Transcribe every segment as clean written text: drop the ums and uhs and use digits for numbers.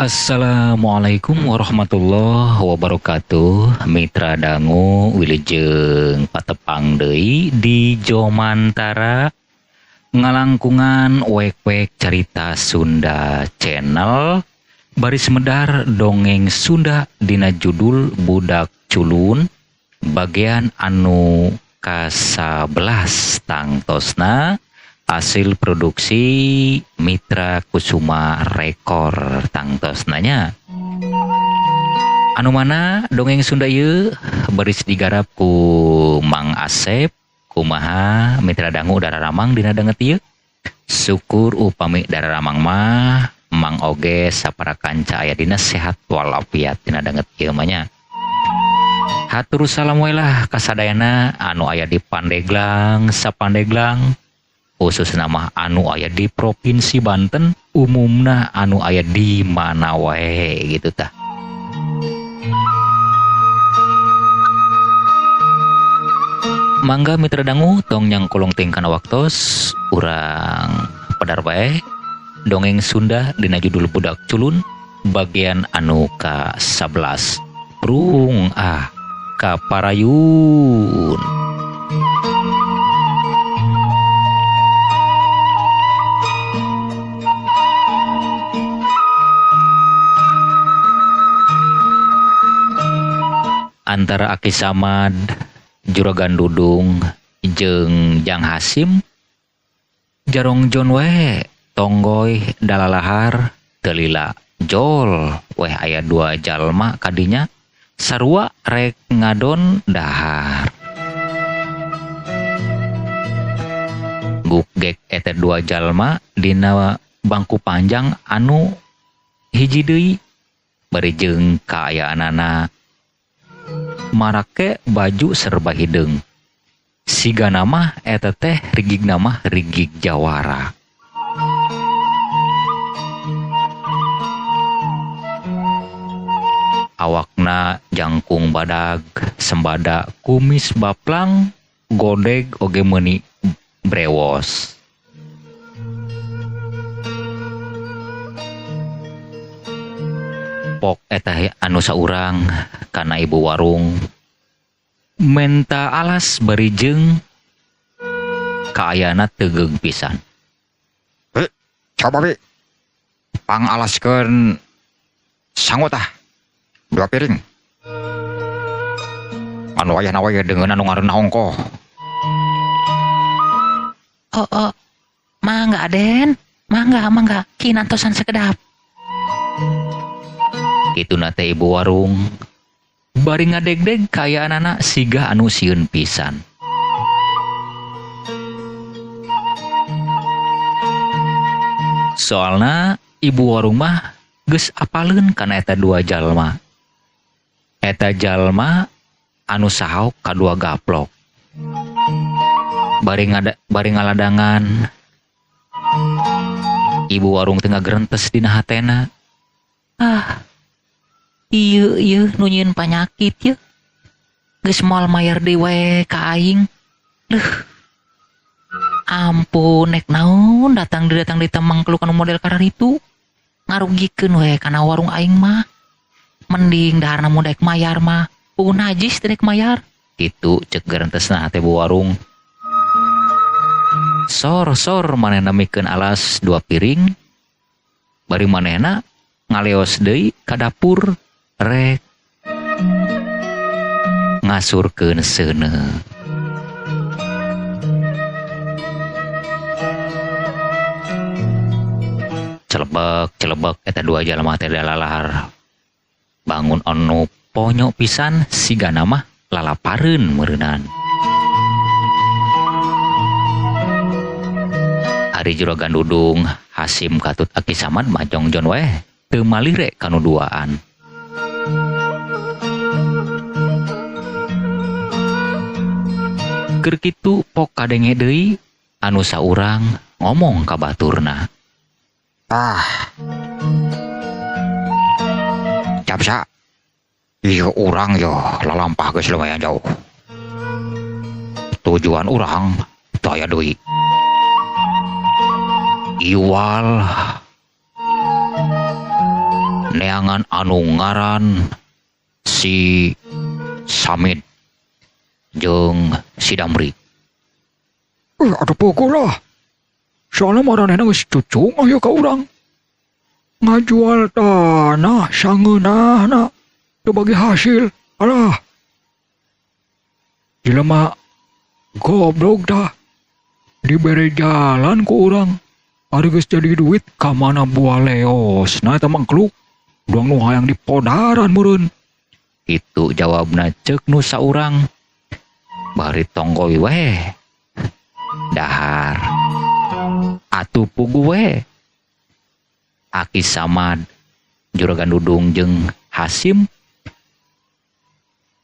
Assalamualaikum warahmatullahi wabarakatuh. Mitra dangu wilujeng patepang deui di Jomantara ngalangkungan wek-wek carita Sunda channel baris medar dongeng Sunda dina judul Budak Culun bagian anu ka-11 tangtosna hasil produksi Mitra Kusuma Rekor tangtosna nya. Anu mana dongeng Sunda ieu baris digarap ku Mang Asep. Kumaha mitra dangu dararamang dina danget ieu? Syukur upami dararamang mah Mang oge sapara kanca aya dina sehat walafiat dina danget ieu mah nya. Hatur salam we lah kasadayana anu aya di Pandeglang sapandeglang, khususna mah anu aya di Provinsi Banten, umumna anu aya di mana wae gitu tah. Mangga mitra dangu tong nyangkolong ting kana waktos urang pedar bae dongeng Sunda dina judul Budak Culun bagian anu ka-11 Prung ah kaparayun. Antara Aki Samad, Juragan Dudung jeung Jang Hasim jarong jon we tonggoy dalalahar telila jol weh aya dua jalma kadinya sarua rek ngadon dahar. Gugek eta dua jalma dina bangku panjang anu hiji deui bari jeung kaayaanana marake baju serba hideung. Siga nama eta teh rigig nama rigig jawara. Awakna jangkung badag, sembada kumis baplang, godeg oge meuni brewos. Pok eta anu saurang kana ibu warung menta alas bari jeung kaayana tegeung pisan. Coba bi pangalaskeun sangu tah 2 piring. Anu ayahna we deungeun anu ngareunah ongkoh. Oh, mangga Aden, mangga mangga kinantosan sekedap. Kituna teh ibu warung bari ngadegdeg kaayaanana siga anu sieun pisan. Soalna ibu warung mah geus apaleun kana eta dua jalma. Eta jalma anu sahaok kadua gaplok. Bari ngaladangan ibu warung teh ngagerentes dina hatena. Ah, ieu ieu nu nyieun panyakit yeuh. Geus moal mayar deui we ka aing. Leuh. Ampun nek naon datang deui temang kelukan model kararitu. Ngarugikeun we kana warung aing mah. Mending daharna mun daek mayar mah, puguh najis teu daek mayar. Kitu ceuk gerentesna hate bu warung. Sor-sor manehna mikeun alas 2 piring. Bari manehna ngaleos deui ka dapur rek ngasurkeun seuneu. Celebek-celebek eta dua jalma teh dalalahar. Bangun anu ponyo pisan sigana mah lalapareun meureunnan. Ari Juragan Dudung, Hasim katut Aki Samad mah jongjon weh teu malire kanu duaan. Keur kitu pok kadenge deui anu saurang ngomong ka baturna. Ah. Capsa. Ieu urang yo lalampah geus lumayan jauh. Tujuan urang teu aya deui. Iwal Neangan anu ngaran si Samid jeung si Damri. Aduh pukul lah. Soalnya maranehna geus cucung aya ka urang. Ngajual tanah sangeunahna teu bagi hasil. Alah. Jelema goblok dah. Dibere jalan ku urang. Ari geus jadi duit ka mana buah leos. Nah eta mangkluk. Duang nu hayang dipodaran meureun. Itu jawabna ceuk nu saurang. Bari tonggoy we. Dahar. Atuh pugu we. Aki Samad, Juragan Dudung jeung Hasim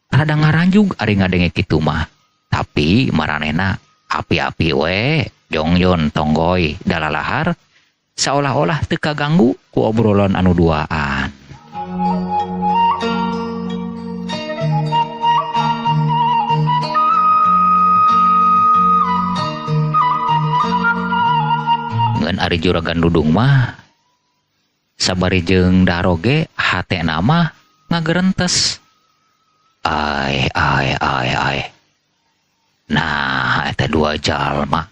rada ngaranjug ari ngadenge kitu mah. Tapi maranehna api-api we, jongjon tonggoy dalalahar seolah-olah teu kaganggu ku obrolan anu duaan. Ngan ari Juragan Dudung mah sabari jeung daroge hatena mah ngagerentes. Ai ai ai ai. Nah, eta dua jalma.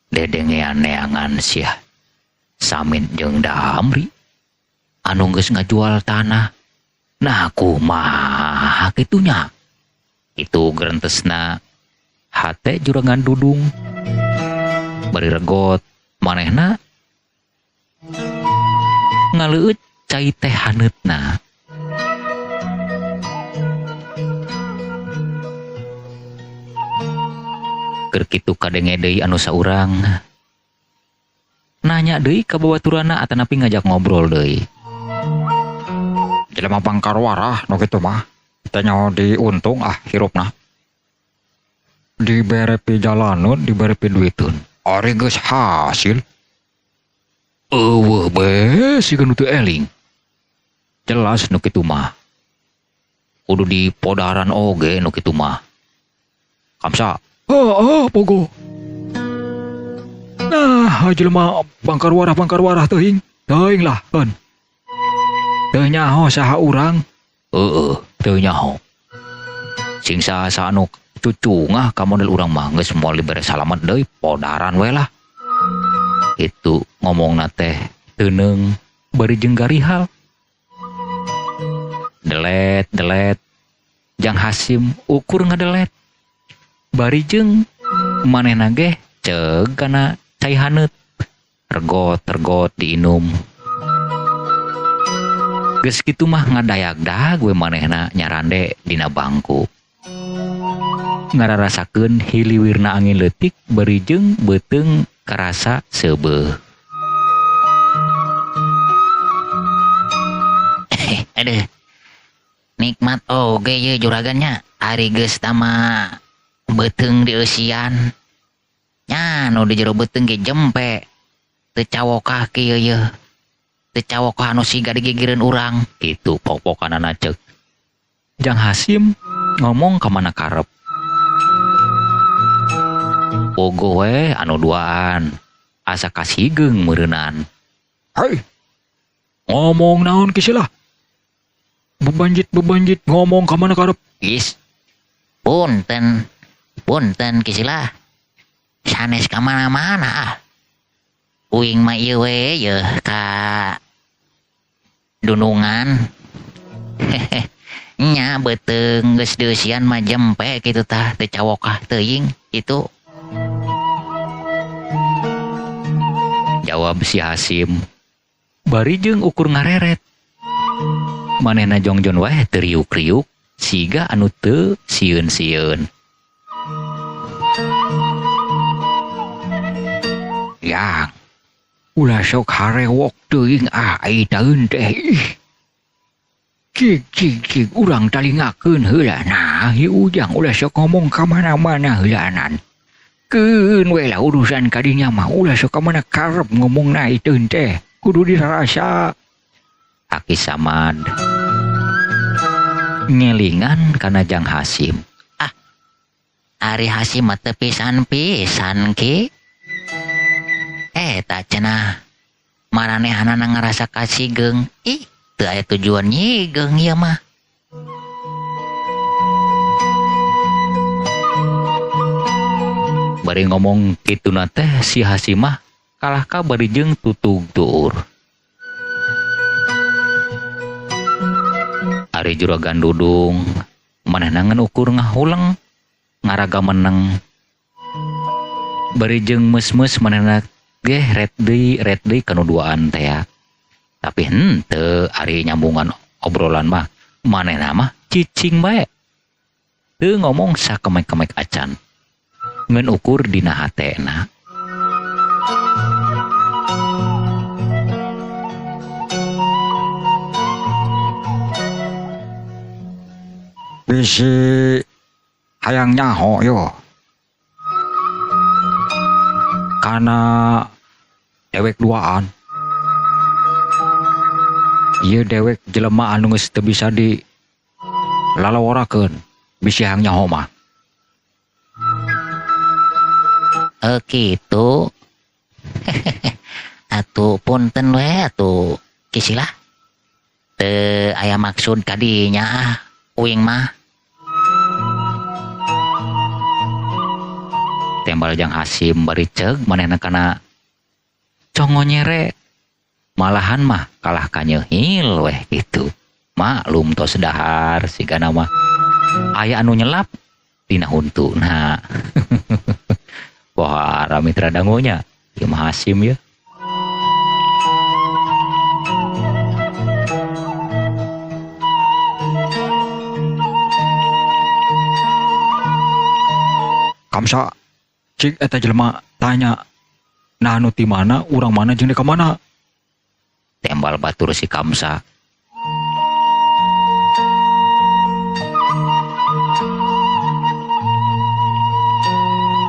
Dedengean neangan sia. Samin jeung Damri anu geus ngajual tanah. Nah, kumaha kitunya? Itu gerentesna hate Juragan Dudung. Bari regot manehna ngaleueut cai teh haneutna. Keur kitu kadenge deui anu saurang. Nanya deui ka babaturana atanapi ngajak ngobrol deui. Jelema pangkarwarah nu kitu mah teh nyaho diuntung ah hirupna. Dibere pijalanun, dibere piduiteun. Ari geus hasil. Eueuh be siga nu teu eling. Jelas nu kitu mah. Kudu dipodaran oge nu kitu mah. Kamsa. Oh, pogo. Nah, jelema bangkarwarah teuing. Teuing lah, keun. Teu nyaho saha urang. Heeh, teu nyaho. Sing saha anu cucungah ka model urang mah geus moal dibere salamet deui, podaran we lah. Itu ngomongna teh teuneung bari jeung garihal. Delet, delet. Jang Hasim ukur ngadelet. Bari jeung manehna ge ceug kana cai haneut. Regot-regot diinum. Geus kitu mah ngadayak-dayak we manehna nyarande dina bangku. Ngararasakeun hiliwirna angin leutik bari jeung beuteung karasa seubeuh. Aduh. Nikmat oge ye juragannya. Ari geus tama beuteung dieusian. Nya nu di jero beuteung ge jempe. Teu cawokah kieu yeuh. Teu cawokah anu siga digigireun urang. Kitu pok-pokanana ceuk. Jang Hasim ngomong ka mana karep. Pogo we anu duaan. Asa kasigeung meureunnan. Hei. Ngomong naon ki silah? Bebanjit-bebanjit ngomong ka mana karep. Is. Punten. Punten ki silah. Sanes ka mana-mana ah. Uing mah ieu we yeuh ka dunungan. Nya beuteung geus deusian mah jempe kitu tah teu cawokah teuing kitu. Jawab si Hasim. Bari jeung ukur ngareret. Manehna jongjon wae teu riuk-riuk siga anu teu sieun-sieun. Yang ulah sok harewok teuing ah ai daeun teh ih. Cik cik cik urang talingakeun heula nah hi ujang ulah sok ngomong ka mana-mana heulanan. Keun we lah urusan kadinya mah ulah sok ka mana karep ngomongna iteun teh kudu dirasa. Aki Samad ngelingan kana Jang Hasim. Ah, ari Hasim mah teu pisan-pisan ki. Eta cenah Maranehanana ngarasa kasigeung. Ih, teu aya tujuan nyigeung ieu mah. Bari ngomong kituna teh si Hasimah kalah ka bari jeung tutug tuur. Ari juragan Dudung manehna ngan ukur ngahuleng ngaraga meneng. Bari jeung meus-meus manehna ge ret deui kanu duaan teh ya. Tapi henteu ari nyambungan obrolan mah manehna mah cicing bae. Teu ngomong sakemek-kemek acan. Ngan ukur dina hatena. Bisi hayang nyaho yo. Kana dewek duaan. Ieu dewek jelema anu geus teu bisa di lalaworakeun bisi hayang nyaho mah. Kitu. Atuh punten we atuh kisilah. Teu aya maksud kadinya ah uing mah. Tembal jang Hasim bari ceug manehna kana congo nyere. Malahan mah kalah kanyeuhil weh kitu. Maklum tos dahar sigana mah aya anu nyelap dina huntuna. Wah, mitra dangunya ieu mah Hasim ya. Kamsa cik eta jelema tanya nah anu ti mana urang mana jeung ka mana. Tembal batur si Kamsa.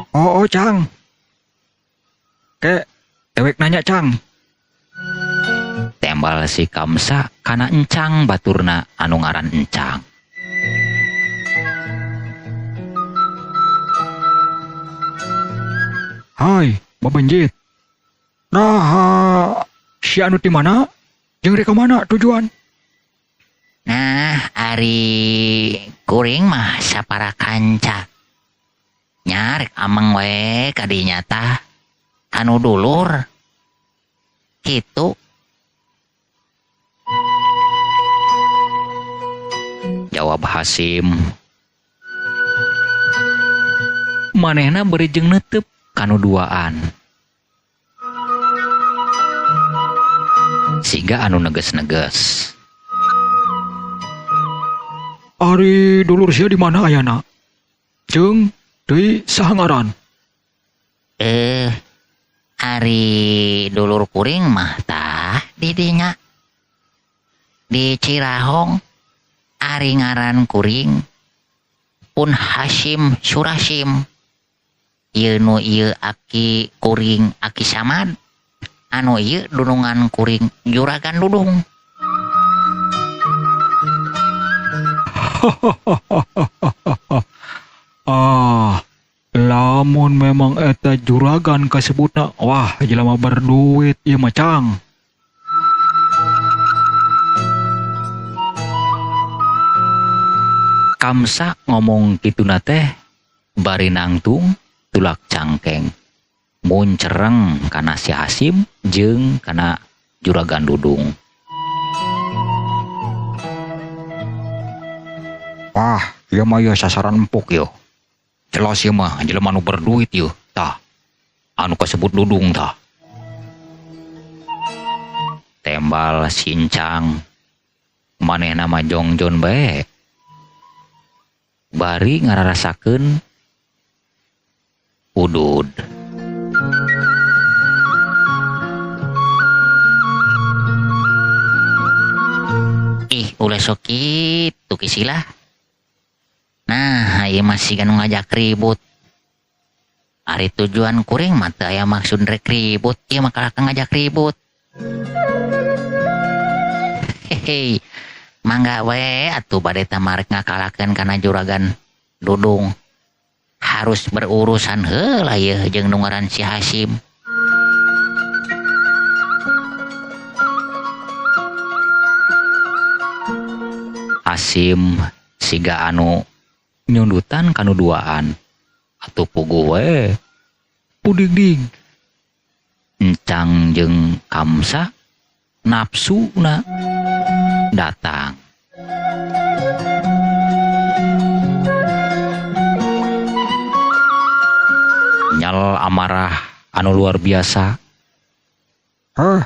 Oh, Cang. Ke dewek nanya Cang. Tembal si Kamsa kana encang baturna anu ngaran encang. Hai, babenjit. Nah, si anu ti mana? Jeung rek ka mana tujuan? Nah, ari kuring mah sapara kanca. Nyarek ameng we kadinya tah kanu dulur. Kitu. Jawab Hasim. Manehna beri jeung netep kanu duaan. Siga anu neges-neges. Ari dulur sia di mana ayana? Jeung deui saha ngaran? Ari dulur kuring mah tah di dinya. Di Cirahong ari ngaran kuring pun Hasim Surasim. Ieu nu ieu aki kuring aki Samad, anu ieu dunungan kuring juragan Dudung. Ah, lamun memang eta juragan kasebutna, wah jelema berduit ieu mah Cang. Kamsa ngomong kituna teh bari nangtung tulak cangkeng muncereng kana si Hasim jeung kana juragan Dudung. Wah, ieu mah ieu sasaran empuk yo. Jelas ieu mah jelema nu berduit ieu tah. Anu kasebut Dudung tah. Tembal sincang manehna mah jongjon bae. Bari ngararasakeun udud. Ih, ulah sok kitu kisilah. Nah, ieu masih ganu ngajak ribut. Ari tujuan kuring mah teu aya maksud rek ribut, ieu mah kalah ngajak ribut. Hehe. Mangga we atuh bade tamarek ngakalakeun kana juragan Dudung. Harus berurusan heula yeuh jeung nu ngaran si Hasim. Hasim siga anu nyundutan kanu duaan atuh puguh we pudigdig Encang jeung Kamsa nafsuna datang. Nyal amarah anu luar biasa. Heh,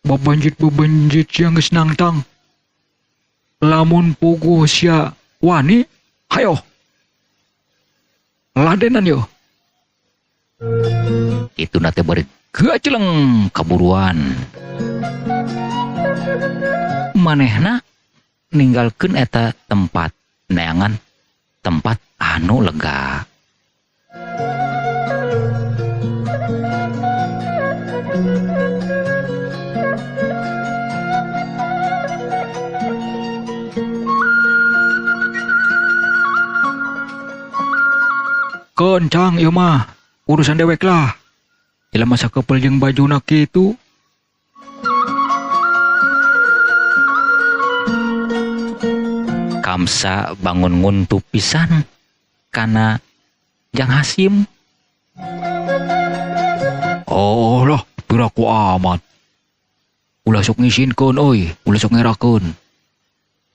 babanjit-babanjit yang geus nangtang. Lamun puguh sia wani, hayo. Ladenan yo. Itu nate bari gaceleng kaburuan. Manehna ninggalkeun eta tempat neangan tempat anu lega. Kencang ieu mah urusan dewek lah. Jelema sakepel jeung bajuna kitu. Kamsa bangun nguntup pisan kana Jang Hasim. Oh lah, piraku amat. Ulah sok ngisinkeun euy, ulah sok ngerakeun.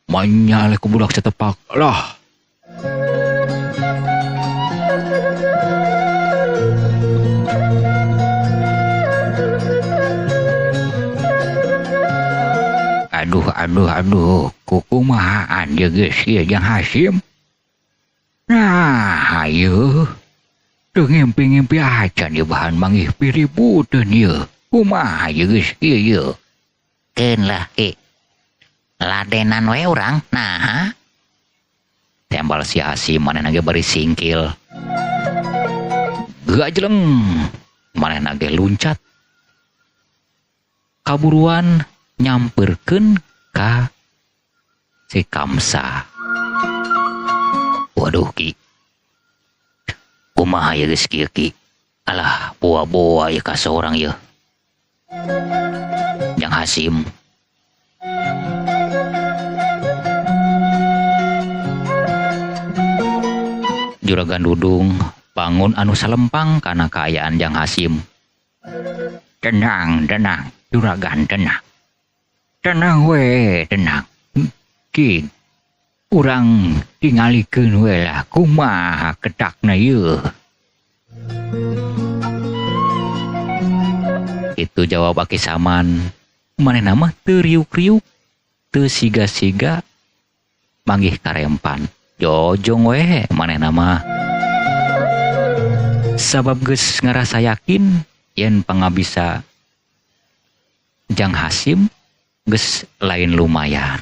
Manya eleh ku budak satepak lah. Aduh, aduh, aduh, kukumahaan ieu geus ieu Jang Hasim. Nah, ayo. Teu ngimpi-ngimpi acan ieu bahan manggih piributeun ieu. Kumaha ieu geus kieu ieu? Keun lah ki. Ladenan we urang, naha? Tembal si Hasim manehna ge bari singkil. Gajleng, manehna ge luncat. Kaburuan nyamperkeun ka si Kamsa. Waduh ki. Kumaha ieu geus kieu ki? Alah, boa-boa ieu ka saurang ieu. Jang Hasim. Juragan Dudung bangun anu salempang kana kaayaan Jang Hasim. Tenang, tenang, juragan tenang. Tenang we, tenang. Ki, urang tingalikeun we lah kumaha ketakna ieu. Itu jawab Aki Saman. Manehna mah teu riuk-riuk, teu siga-siga manggih karempan. Jojong we manehna mah. Sabab geus ngarasa yakin yen pangabisa Jang Hasim geus lain lumayan.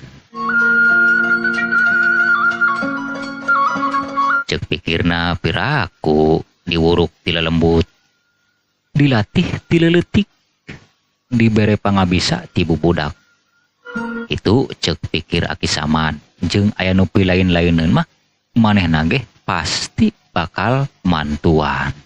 Ceuk pikirna piraku diwuruk ti lelembut, dilatih ti leuletik, dibere pangabisa ti bubudak. Itu ceuk pikir Aki Samad jeung aya nu pilain-laineun mah manehna ge pasti bakal mantuan.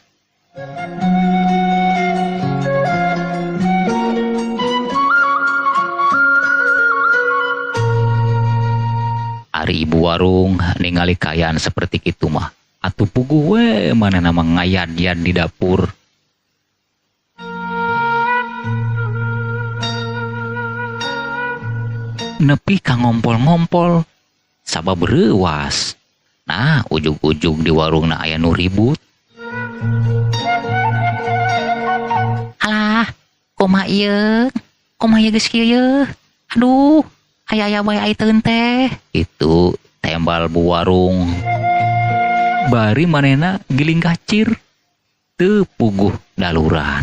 Ari ibu warung ningali kaayaan seperti kitu mah atuh puguh we manehna mah ngayad-yad di dapur. Nepi ka ngompol-ngompol sabab reuwas. Nah, ujug-ujug di warungna aya nu ribut. Alah, kumaha ieu? Kumaha ieu geus kieu yeuh? Aduh, aya-aya bae ai teueun teh. Itu tembal bu warung. Bari manehna giling kacir, teu puguh daluran.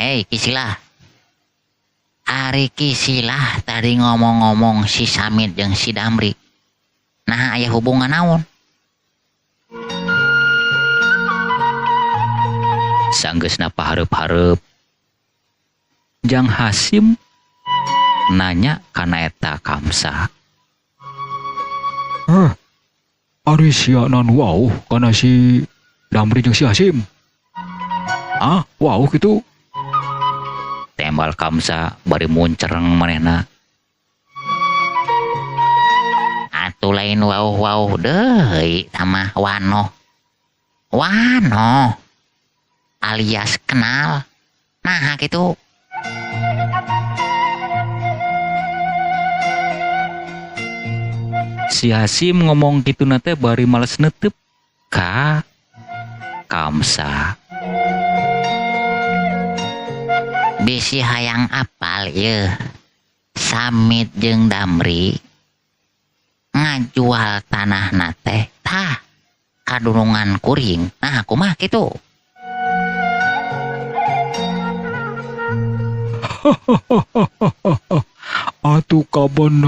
Hei Kisilah, Ari Kisilah tadi ngomong-ngomong si Samit jeung si Damri. Nah, aya hubungan naon? Sanggeusna pahareup-hareup, Jang Hasim nanya kana eta Kamsa. Ari sia nan wauh kana si Damri jeung si Hasim. Ah, wauh kitu. Tembal Kamsa bari muncereng manehna. Atuh lain wauh-wauh deui tah wanoh. Wanoh alias kenal. Nah gitu. Si Hasim ngomong kitu na teh bari males netep ka Kamsa. Bisi hayang apal yeuh. Samit jeung Damri ngajual tanahna teh tah kadulungan kuring. Nah kumaha kitu? Atuh kabeneran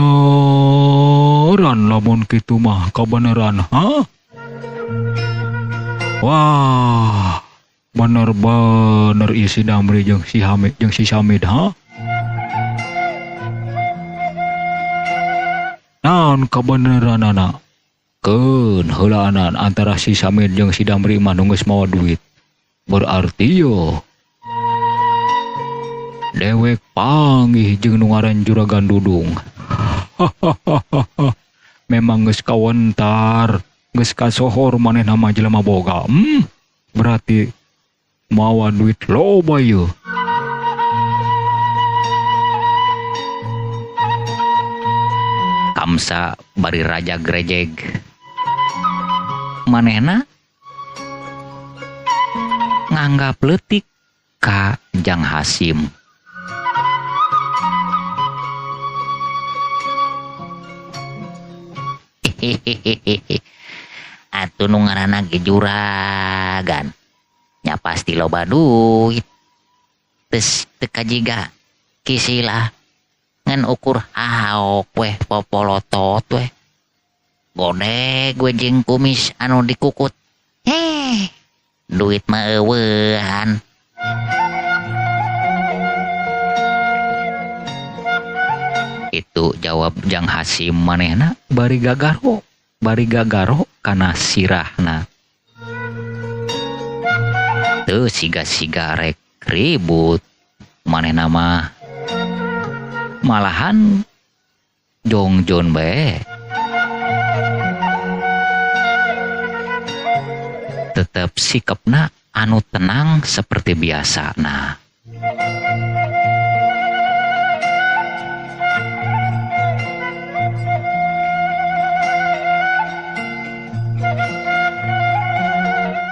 lamun kitu mah kabeneran, ha? Wah, bener-bener isi Damri jeung si Hamid jeung si Samid, ha? Naon kabeneranana? Keun heulaanan antara si Samid jeung si Damri mah nu geus mawa duit. Berarti yo dewek panggih jeung nu ngaran Juragan Dudung. Memang geus kawentar, geus kasohor manehna mah jelema boga. Berarti mawa duit loba yeuh. Kamsa bari raja grejeg. Manehna nganggap leutik ka Jang Hasim. Atuh nu ngaranna ge juragan nya pasti loba duit. Geus teu kajiga kisilah ngan ukur haok weh popolotot weh. Godeg we jeung kumis anu dikukut. Heh, duit mah eueuhan. Itu jawab Jang Hasim manehna bari gagaro kana sirahna. Teu siga-siga rek ribut manehna mah. Malahan jongjon bae. Tetep sikapna anu tenang seperti biasa nah.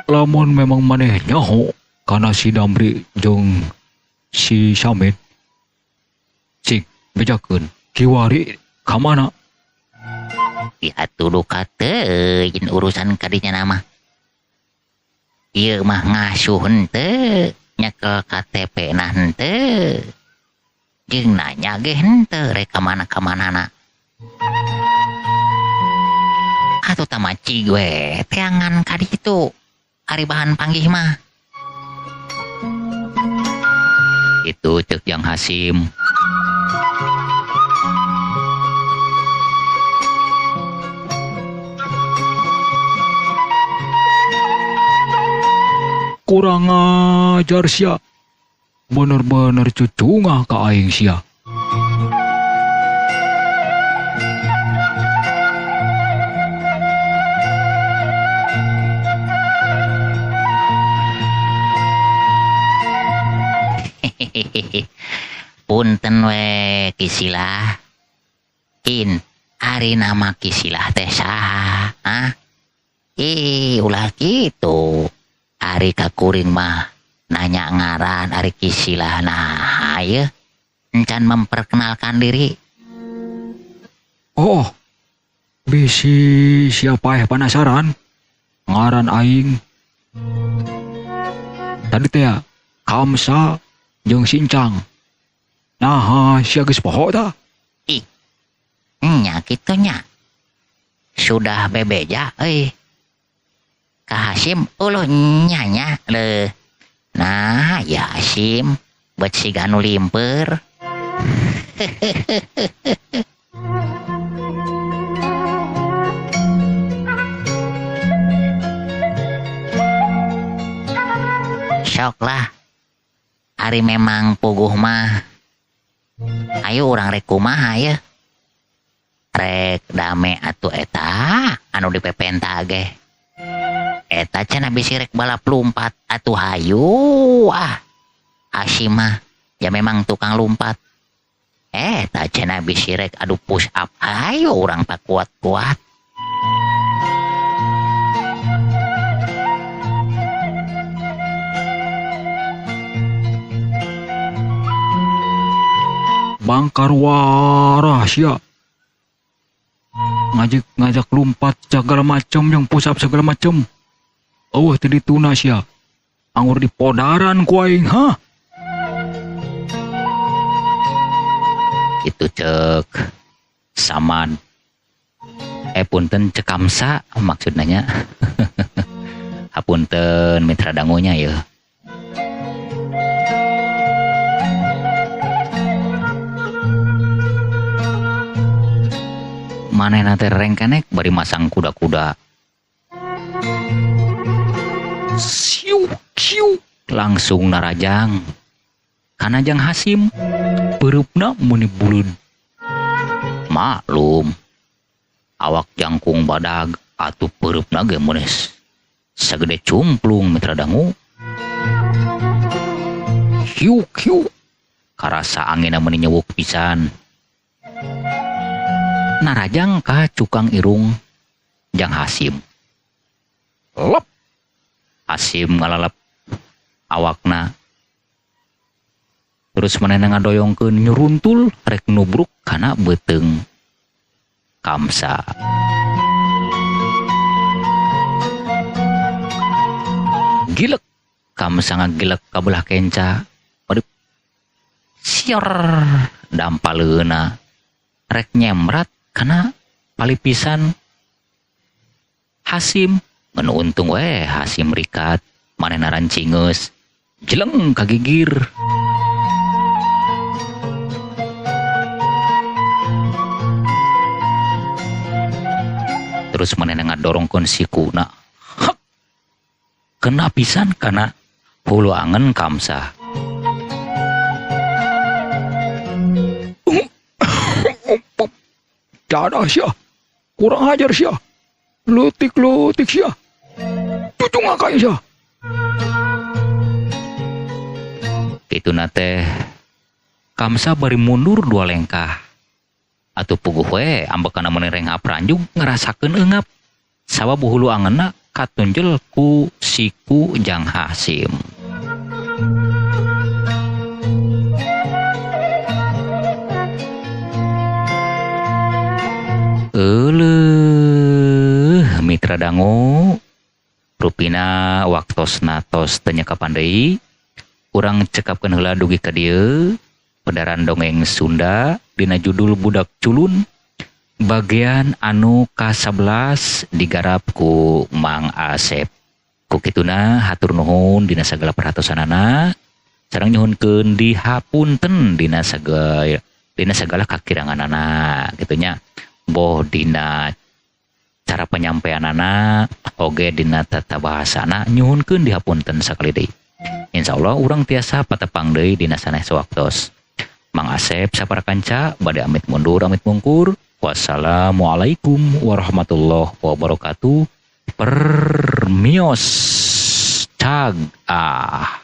Lamun memang maneh nyaho kana si Damri jeung si Samid, cik bejakeun kiwari ka mana? Atuh duka teuing urusan kadinya nama. Ieu mah ngasuh henteu, nyekel KTP na henteu. Jeung nanya ge henteu rek ka mana-kamanana. Atuh tamaci we teangan ka ditu. Ari bahan panggih mah. Itu cek Jang Hasim. Kurang ajar sia. Bener-bener cucungah ka aing sia. Punten we Kisilah. Kin, ari nama Kisilah teh saha? Hah? Ih, ulah kitu. Ari kakuring mah nanya ngaran ari Kisilah nah ieu encan memperkenalkan diri. Oh, bisi siapa penasaran ngaran aing. Tadi teh Kamsa jeung Sincang. Nah, sia geus poho tah. Ih. Nya kitu nya. Sudah bebeja euy. Ka Hasim uluh nya leuh. Nah, ya Hasim bet siga nu limper. Sok lah. Ari memang puguh mah. Ayo urang rek kumaha ye. Rek dame atuh eta anu dipepenta ge. Eta cenah bisi rek balap lumpat atuh hayu ah. Hasim mah ya memang tukang lumpat. Eta cenah bisi rek adu push up hayu urang tak kuat-kuat. Bangkar warah sia. Ngajak lumpat segala macam yang push up segala macam. Eueuh teu dituna sia. Anggur di podaran ku aing, ha? Itu cek Samad. Punten cek Kamsa maksudnya nya. Hapunten mitra dangunya ya. Manehna teh rengkenek bari masang kuda-kuda. Siu siu langsung narajang. Kana Jang Hasim pereupna meuni buleud. Maklum awak jangkung badag atuh pereupna ge meuni sagede cumplung mitra dangu. Hiuk hiuk karasa anginna meuni nyewuk pisan. Narajang ka cukang irung Jang Hasim. Lep. Hasim ngalalep awakna. Terus manehna ngadoyongkeun nyuruntul rek nubruk kana beuteung Kamsa. Gilek Kamsa ngagilek ka belah kenca. Waduh. Sior dampaleuna rek nyemrat kana palipisan Hasim. Ngan untung we Hasim rikat manehna rancingeus jeleng kagigir. Terus manehna ngadorongkeun sikuna. Hak. Kena pisan kana hulu angen Kamsa. Dadah sia, kurang ajar sia, lutik-lutik sia, cucu ngakai sia. Kitu na teh Kamsa bari mundur dua lengkah. Atuh puguh we ambekana meuni renghap ranjug ngarasakeun eungap. Sabab hulu angenna katunjel ku siku Jang Hasim. Euleuh mitra dangu rupina waktosna tos teu nyekapan deui. Urang cekapkeun heula dugi ka dieu pedaran dongeng Sunda dina judul Budak Culun bagian anu ka-11 digarap ku Mang Asep. Ku kituna hatur nuhun dina sagala perhatosanana sareng nyuhunkeun dihapunten dina segala kakiranganana kitu nya. Boh dina cara penyampaianana oge dina tata bahasana nyuhunkeun dihapunten sakali deui. Insyaallah urang tiasa patepang deui dina sanes waktos. Mang Asep saparakanca bade amit mundur amit mungkur. Wassalamualaikum warahmatullahi wabarakatuh. Permios cag ah.